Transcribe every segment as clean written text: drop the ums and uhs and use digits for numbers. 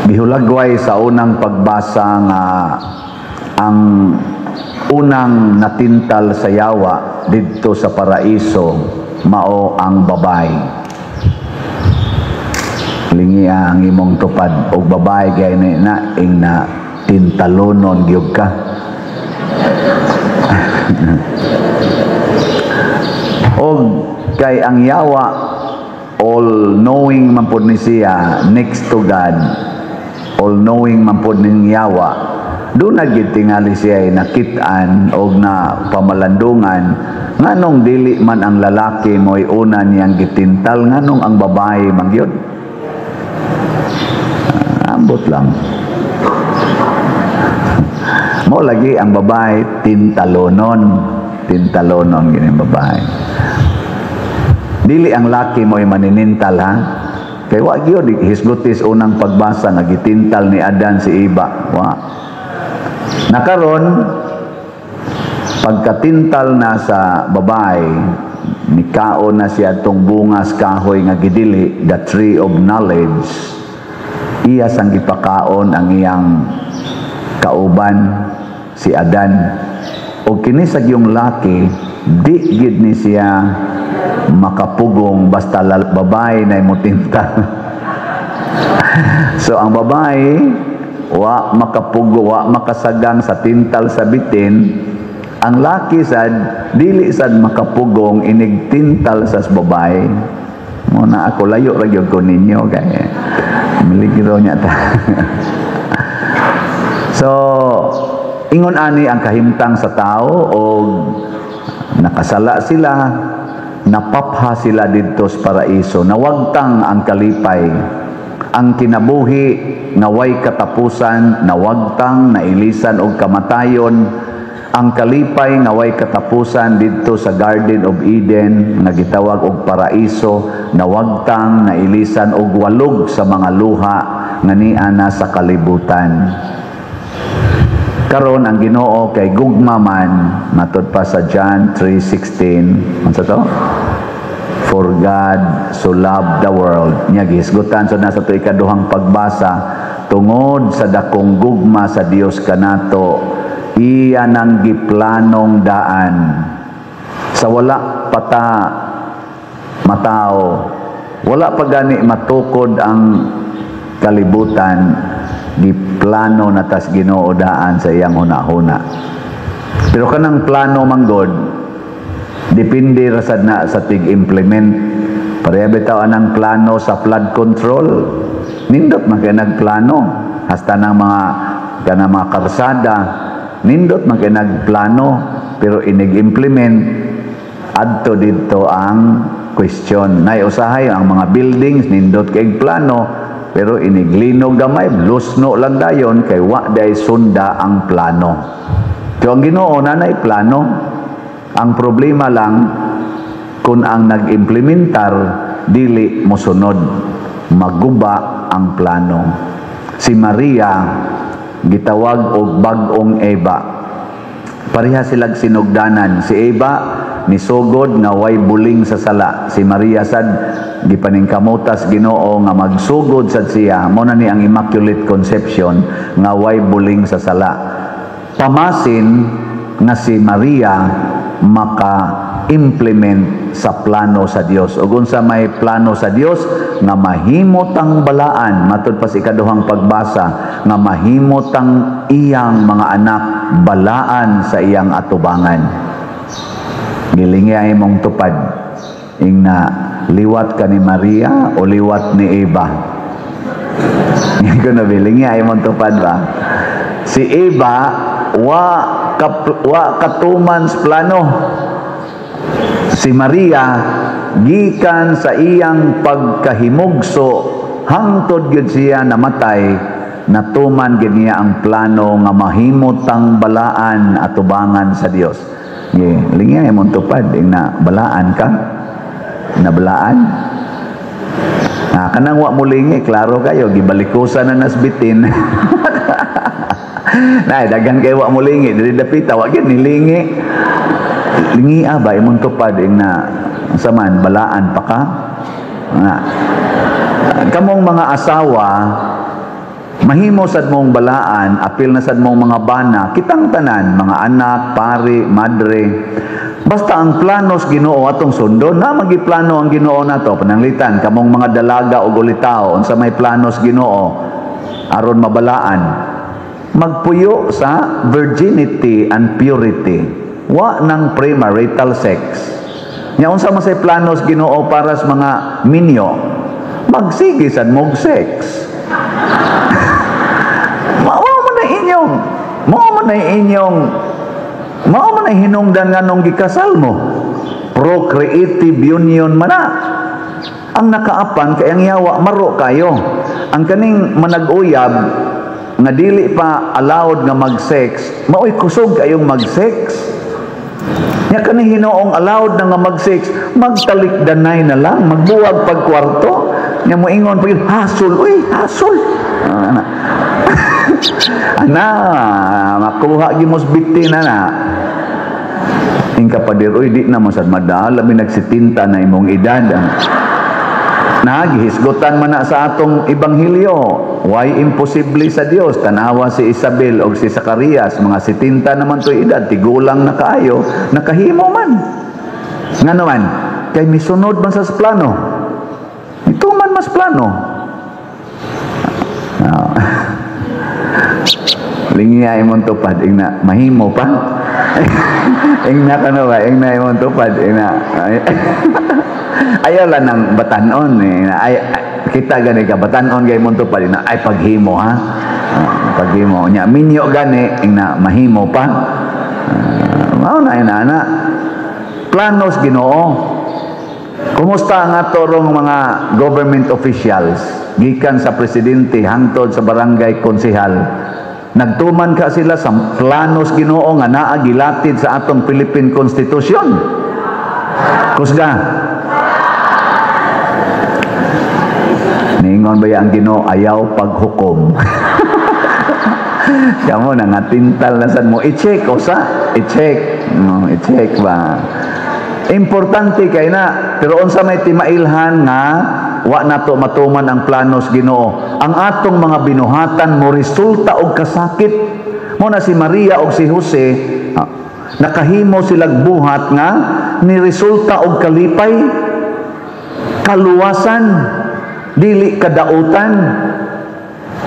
Gihulagway sa unang pagbasa nga ang unang natintal sa yawa didto sa paraiso mao ang babae. Lingia ang imong tupad og babae kay ni na ing na tintalonon gyud ka. Og kay ang yawa, all knowing man pud ni siya, next to God, all knowing man pud ning yawa. Doon na gid tingali siya ay nakit-an og na pamalandungan, nganong dili man ang lalaki mo'y una niyang gitintal, nganong ang babae man gyud? Ambot lang. Mo lagi ang babae tintalonon, tintalonon gini babae. Dili ang laki mo'y maninintal, ha. Kay wa gyud hisgutis unang pagbasa nga gitintal ni Adan si Eva, wa. Nakaron pagkatintal na sa babae, nikaon na siya tong bungas kahoy nga gidili, the tree of knowledge. Iya sang gipakaon ang iyang kauban, si Adan. O kini sa yung laki, di gid ni siya makapugong basta babae na mutintal. So ang babae wa makapugo, wa makasagang sa tintal sa bitin. Ang laki sad dili sad makapugong inig tintal sa babae. Mo na ako, layo ra gyud ko ninyo kay miligro niya ta. So ingon ani ang kahimtang sa tao og nakasala sila, napapha sila didto sa paraiso, nawagtang ang kalipay, ang kinabuhi nga way katapusan, nawagtang, nailisan og kamatayon. Ang kalipay nga way katapusan didto sa Garden of Eden nga gitawag og paraiso, nawagtang, nailisan og walog sa mga luha nga niana sa kalibutan. Karon ang Ginoo kay gugma man, matud pa sa John 3:16, unsa to? "For God so loved the world." Nya gihisgutan so na sa to ikaduhang pagbasa, tungod sa dakong gugma sa Dios kanato, iya nang giplanong daan. Sa wala pata matao, wala pa gani matukod ang kalibutan, giplano na tas Ginoo daan sa iyang hunahuna. Pero kanang plano manggod, depende ra sad na sa tig-implement. Pareha bitaw anang plano sa flood control. Nindot man kay nagplano hasta ng mga kanang mga karsada, nindot man kay nagplano, pero inig-implement adto didto ang question. Nay usahay ang mga buildings, nindot kay plano, pero iniglinog gamay, lusno lang dayon kay wa day sunda ang plano. So ang Ginoo nanay plano. Ang problema lang kung ang nag-implementar dili mosunod, maguba ang plano. Si Maria gitawag og bag-ong Eva. Pareha silag sinugdanan. Si Eva nisugod nga way buling sa sala. Si Maria sad gipaningkamutas Ginoo nga magsugod sad siya. Mo na ni ang Immaculate Conception nga way buling sa sala. Pamasin nga si Maria maka-implement sa plano sa Dios. Ug unsa may plano sa Dios? Nga mahimot ang balaan, matud pa sa ikaduhang pagbasa, nga mahimot ang iyang mga anak balaan sa iyang atubangan. Gilingi ang imong tupad. Ing na liwat ka ni Maria o liwat ni Eva? Ko na bilingi ay imong tupad ba? Si Eva wa katuman sa plano. Si Maria gikan sa iyang pagkahimugso hangtod gyud siya namatay, natuman gyud niya ang plano nga mahimutang balaan atubangan sa Dios. Ye, lingi imong tupad ing na balaan ka. Nabalaan. Ah, kanang wa mo lingi, klaro kayo, gibalikusan na nasbitin. Na, daghan kay wa mo lingi, diri dapita wa gyud nilingi. Lingi ba imong tupad ing na unsa man, balaan pa ka? Nga. Kamong mga asawa, Mahimo sad mong balaan, apil na sad mong mga bana, kitang tanan, mga anak, pari, madre. Basta ang planos Ginoo atong sundon, na magiplano ang Ginoo nato. Pananglitan kamong mga dalaga o ulitawo, unsa may planos Ginoo aron mabalaan? Magpuyo sa virginity and purity. Wa nang premarital sex. Nya unsa man say planos Ginoo para sa mga minyo? Magsige sad mog sex. Mao man na hinungdan nganong gikasal mo. Procreative union man na. Ang nakaapan kay ang yawa, maro kayo. Ang kaning manag-uyab nga dili pa allowed nga mag-sex, maoy kusog kayong mag-sex. Nya kani hinoong allowed na nga mag-sex, magtalikdanay na lang, magbuwag pag kwarto. Nya moingon pag hasol, uy, hasol. Ah, ana. Ana, makuha gyud mo biti na na. Ingka pader, uy, di na mo sad madala, labi nagsitinta na imong edad. Na gihisgutan man na sa atong ebanghelyo. Way imposible sa Dios? Tanawa si Isabel og si Zacarias, mga 70 naman to edad, tigulang na kaayo, nakahimo man. Ngano man? Kay misunod man sa plano. Ito man mas plano. Ah. Lingiya imong tupad, ingna mahimo pa. Ingna kano ba, ingna imong tupad, ingna. Ayaw lang ng batanon eh. Ay, kita gani ka batanon gay imong tupad, ingna ay paghimo ha. Ah, paghimo nya minyo gani, ingna mahimo pa. Mao na ina ana. Planos Ginoo. Kumusta ang ato rong mga government officials gikan sa presidente hangtod sa barangay konsehal? Nagtuman ka sila sa planos Ginoo nga naa gilatid sa atong Philippine Constitution? Kusga. Niingon ba ang Ginoo ayaw paghukom? Kamo na nga tintal na sad mo, i-check usa, i-check. No, i-check ba? Importante kay na, pero unsa may timailhan nga wa nato matuman ang planos Ginoo? Ang atong mga binuhatan mo resulta og kasakit. Mo na si Maria og si Jose, nakahimo silag buhat nga ni resulta og kalipay, kaluwasan, dili kadautan.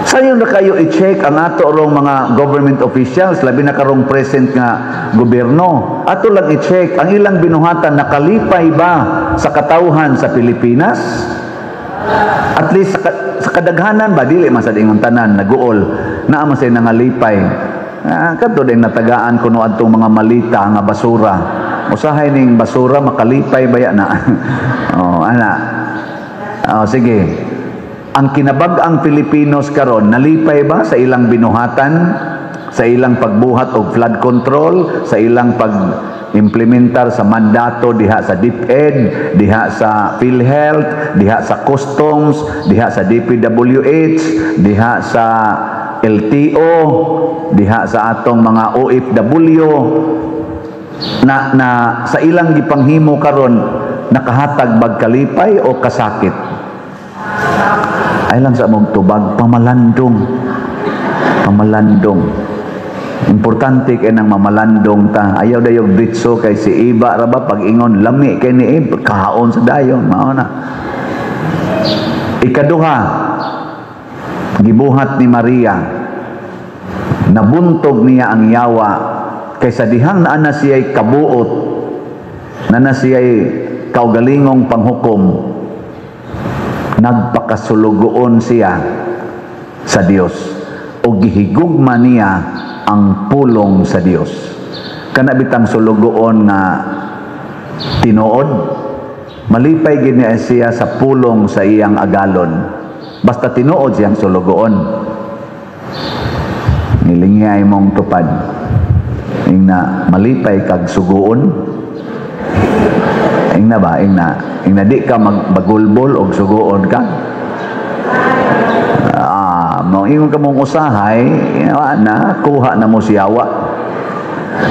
Sayo na kayo i-check ang ato rong mga government officials, labi na karong present nga gobyerno. Ato lang i-check ang ilang binuhatan, nakalipay ba sa katawhan sa Pilipinas? At least sa kadaghanan ba, dili man sa ingon tanan naguol, naa man say nangalipay. Kadto din natagaan kuno adtong mga malita nga basura. Usahay ning basura makalipay baya na. Oh, ana. Oh, sige. Ang kinabag-ang Pilipinos karon nalipay ba sa ilang binuhatan, sa ilang pagbuhat og flood control, sa ilang pag-implementar sa mandato diha sa DepEd, diha sa PhilHealth, diha sa Customs, diha sa DPWH, diha sa LTO, diha sa atong mga OFW, na sa ilang gipanghimo karon nakahatag bag kalipay o kasakit? Ay lang sa mong tubag, pamalandong. Pamalandong. Importante kay nang mamalandong ta. Ayaw dayog ditso kay si Iba ra ba pag ingon lami kay ni Iba, kaon sa dayon, mao na. Ikaduha, gibuhat ni Maria, nabuntog niya ang yawa kaysa dihang naa na siya'y kabuot, naa na siya'y kaugalingong panghukom, nagpakasulugoon siya sa Dios o gihigugma niya ang pulong sa Dios. Kana bitang sulugoon nga tinuod, malipay gid niya siya sa pulong sa iyang agalon. Basta tinuod siyang sulugoon. Nilingiyay mong tupad. Ingna malipay kag suguon. Ingna ba? Ingna. Ingna di ka magbagulbol og suguon ka. Mo ingon ka mong usahay, na kuha na mo siyawa.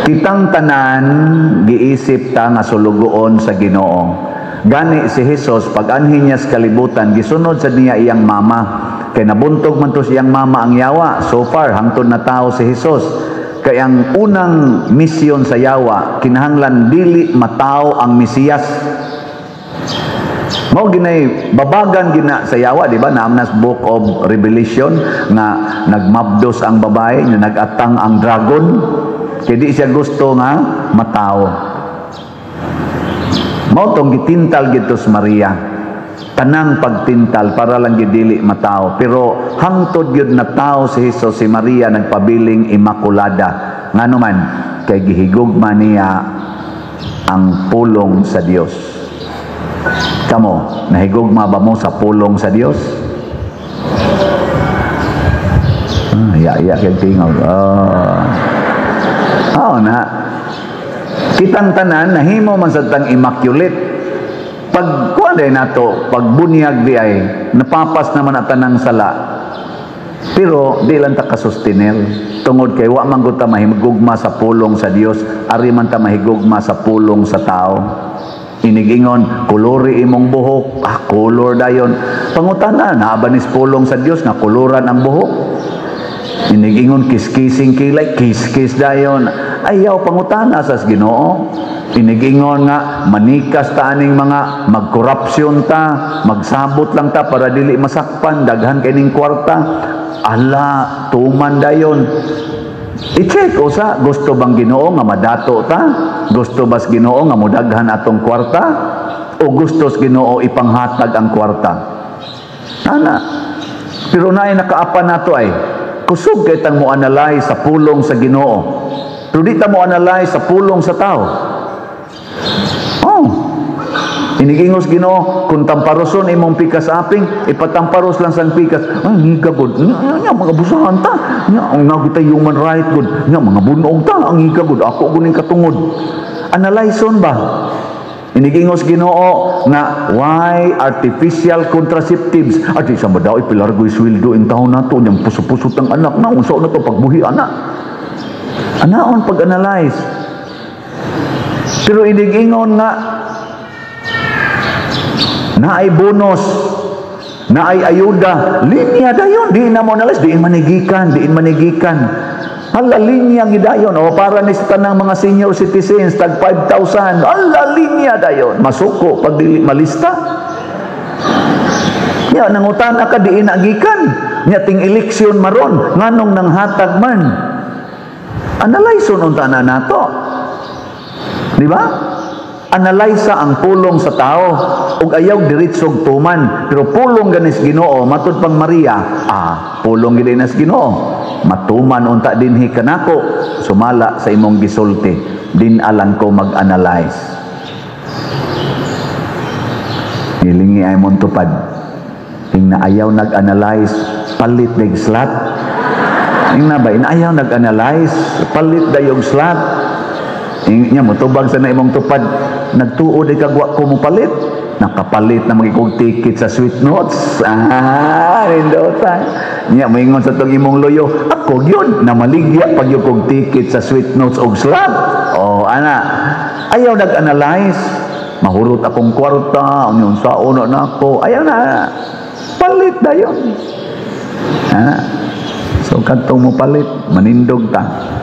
Kitang tanan giisip ta nga sulugoon sa Ginoo. Gani si Jesus pag anhi niya sa kalibutan, gisunod sa niya iyang mama. Kay nabuntog man to siyang mama ang yawa. So far, hangtod na tao si Jesus. Kay ang unang misyon sa yawa, kinahanglan dili matao ang Mesiyas. Mao ginay babagan gina sa yawa, di ba? Naam nas Book of Revelation nga nagmabdos ang babae, nga nagatang ang dragon. Kay di siya gusto nga matao. Mao tong gitintal gito sa Maria. Tanang pagtintal para lang gidili matao. Pero hangtod gyud na tao si Jesus, si Maria nagpabiling Immaculada. Ngano man, kay gihigugma niya ang pulong sa Dios. Kamo, nahigugma ba mo sa pulong sa Dios? Ah, iya iya kay tingog. Oh. Oh na. Kitang tanan nahimo man sa tang immaculate. Pag kuan day nato, pag bunyag di ay napapas naman at tanang sala. Pero di lang ta kasustenel tungod kay wa man gud ta mahigugma sa pulong sa Dios, ari man ta mahigugma sa pulong sa tao. Inigingon, kulori imong buhok, ah, color dayon. Pangutana, naabanis pulong sa Dios nga kuluran ang buhok. Inigingon, kiskising kilay, kiskis dayon. Ayaw pangutana sa Ginoo. Inigingon nga manikas ta aning mga magkorupsyon ta, magsabot lang ta para dili masakpan, daghan kay ning kwarta. Ala, tuman dayon. I-check usa, gusto bang Ginoo nga madato ta? Gusto bas Ginoo nga modaghan atong kwarta? O gusto sa Ginoo ipanghatag ang kwarta? Ana. Pero naay nakaapan nato ay kusog kay tang mo analyze sa pulong sa Ginoo. Pero di ta mo analyze sa pulong sa tao. Oh. Inigingos Ginoo, kung tamparoson imong pikas aping, ipatamparos lang sang pikas. Ay, ngiga gud. Nya mga busahan ta. Nya ang nagitay human right gud. Nya mga bunog ta, ang ngiga gud. Ako gud ning katungod. Analyze-on ba? Inigingos Ginoo nga why artificial contraceptives? Ati sa madaw ipilargoy sweldo in taon nato nyang puso-puso tang anak na unsa na to pagbuhi ana. Anaon pag-analyze. Pero inigingon nga naay bonus, naay ayuda, linya dayon, di na mo analyze, diin manigikan, diin manigikan. Hala, linya gidayon. O para ni sa tanang mga senior citizens, tag 5,000. Hala, linya dayon. Masuko pag dili malista. Nya nangutana ka diin agikan. Nya ting eleksyon maron, nganong nanghatag man. Analyze unta na nato. Di ba? Analyze ang pulong sa tao ug ayaw diretsog tuman, pero pulong ganis Ginoo matud pang Maria, ah, pulong gid nas Ginoo, matuman unta dinhi kanako sumala sa imong gisulti, din alang ko mag-analyze. Nilingi ay mong tupad ing na ayaw nag-analyze, palit dig slot. Ing na ba ing ayaw nag-analyze, palit dayog slot. Ing nya motubag sa na imong tupad, nagtuod ay kagwa ko mo palit, nakapalit na magikog ticket sa Sweet Notes. Ah, rindotan. Nya moingon sa tong imong loyo, ako gyud namaligya pag yung kog ticket sa Sweet Notes og slot. Oh, ana. Ayaw nag-analyze. Mahurot akong kwarta, unyon sa uno nako. Ayaw na. Palit dayon. Ana. So kadtong mo palit, manindog ta.